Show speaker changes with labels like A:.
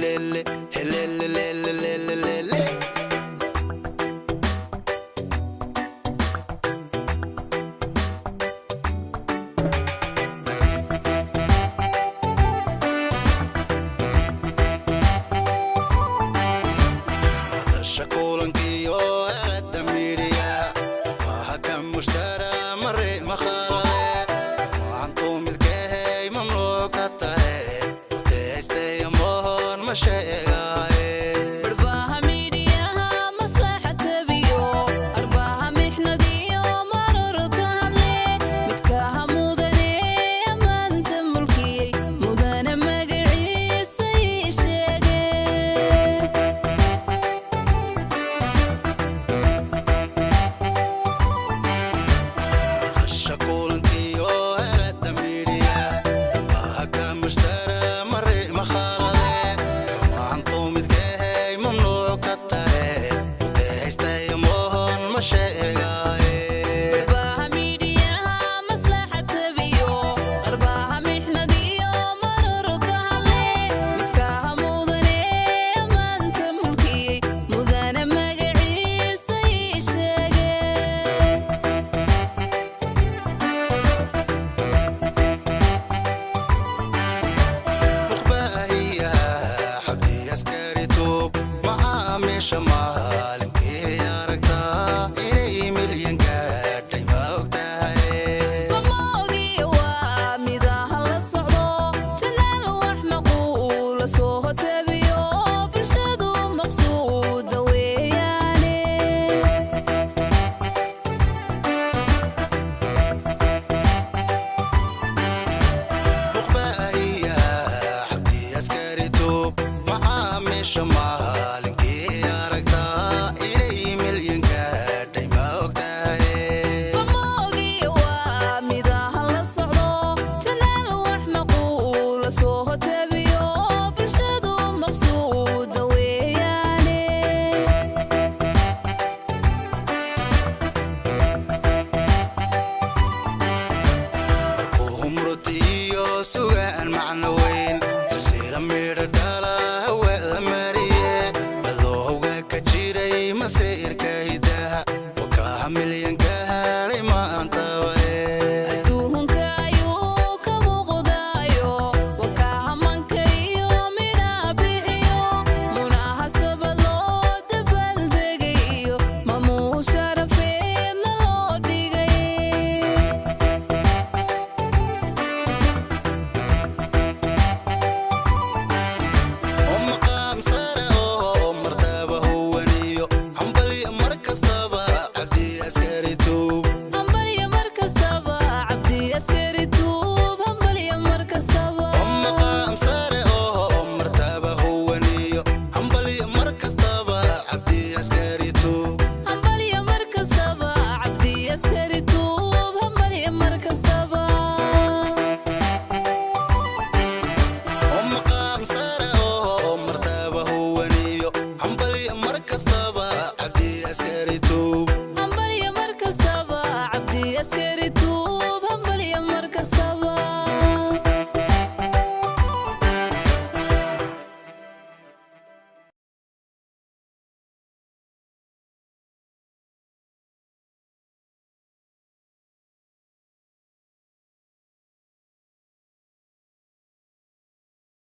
A: Helele, helele, lele, lele, lele. Madasha kulankiyo aalada miidhiya waha ka mushtara mare makhalade macantu midkahey mamnuuc ka tahe mutehaystaya moon ma sheegaye.
B: Barbaha miidhiyaha maslaxa tabiyo, arbaha mixnadiyo maroro ka hadle, midkaha mudane ammaanta mulkiyey, mudane magaciisa ii sheege.
A: Madasha kulankiyo aalada miidhiya waha ka mushtara mare makhalade macantu midkahey mamnuuc ka tahe mutehaystaya moon ma sheegaye.
B: Barbaha miidhiyaha maslaxa tabiyo, arbaha mixnadiyo maroro ka hadle, midkaha mudane ammaanta mulkiyey, mudane magaciisa ii sheege.
A: Muqbaahiyaha Xabdi Askari Tuub macaamiisha maalinkii aragtaa inay milyan gaadhay, ma ogtahay?
B: Mamoogiyo waa midaha la socdo janaal wax maquula soo hotabiyo bulshadu maqsuuda weeyaane.
A: Muqbaahiyaha Xabdi Askari Tuub macaamiisha maalinkii aragtaa inay milyan gaadhay, ma ogtahay?
B: Mamoogiyo waa midaha la socdo janaal wax maquula soo hotabiyo bulshadu maqsuuda weeyaane.
A: Markuu humrutiyo sugaan macno weyn silsila midha dhala hawada mariye madowga ka jiray masiirka hidaha wakaha milyanka hadhay maantabae.
B: Adduunka ayuu ka muuqdaayo wakaha manka iyo midhaa bixiyo munaasabad loo dabaaldegayo mamuu sharafeedna loo dhigay.
A: Oo maqaam sare oo martaba huwaniyo hambalya mar kastaba Cabdi Askari Tuub.
B: Hambalya mar kastaba Cabdi Askari Tuub, hambalya mar kastaba.
A: Oo maqaam sare oo martaba huwaniyo hambalya mar kastaba Cabdi Askari Tuub.
B: Hambalya mar kastaba Cabdi Askari Tuub, hambalya mar kastaba.
A: Oo maqaam sare oo martaba huwaniyo hambalya mar kastaba Cabdi Askari Tuub.